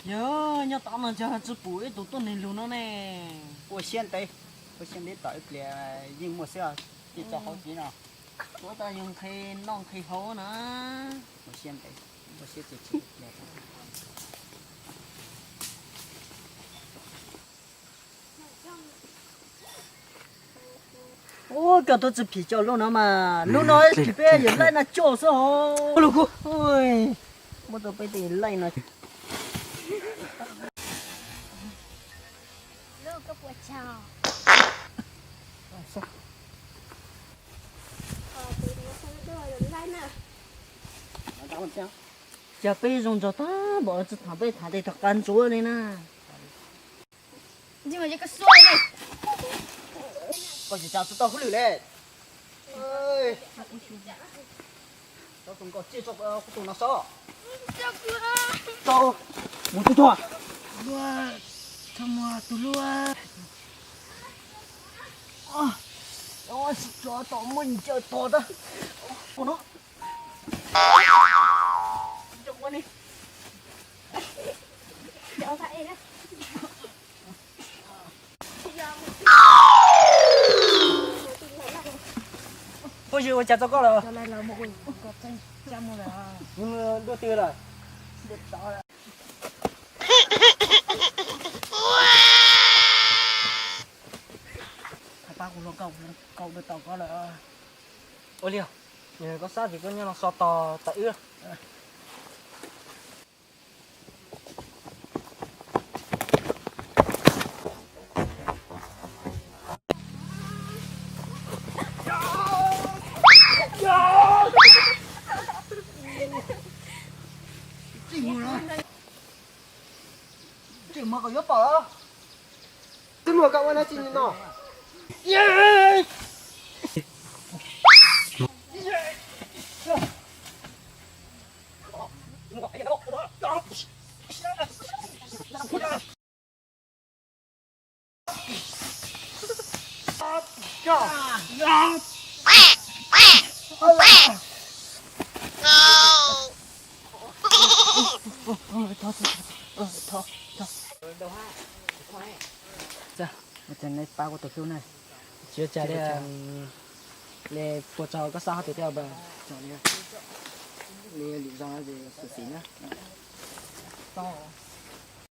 Yog nyob tom no ntag tsis pom ib tug tuab neeg lug no ne. Ua siab ntev, ua siab ntev tom ib pliag yeej muaj xwb, ces tso hauv tsev no. Tuav tau yus nqhis noj nqhis haus na. Ua siab ntev, ua siab tsees tsees ib pliag. Ua koj tuaj tsis phim coj lub no mas lub no phim peb yawm laij no coj xwb ho. Muab tau peb tej laij no. Cas peb zoo nraug tag npaum tsis tham peb tham tej rov qab ntsuav li na. Koj tsis tau hauj lwm li. Tau tus nkaus tsiaj tso, kuv tus no so. Tau, mus tus tuag. Txhob muag tus hlub. Tso tom muaj ncaws tog tag. Ua no. Puas yog ua cas txog koj lawm? Nws dua twg lawm? Pab kuv hluas nkauj, hluas nkauj dua tau koj lawm. Ua li, koj xav tias koj nyob no so tos tawm wb. Tsis muaj koj yuav pom. Twb muaj koj ua no tsis no. Ua cas nej pab kuv tus hlub na? Tsis ua cas li. Li puas tsaug koj xav hauj lwm thiab? Li lwm zaus no ces xyuam xim na. Tau.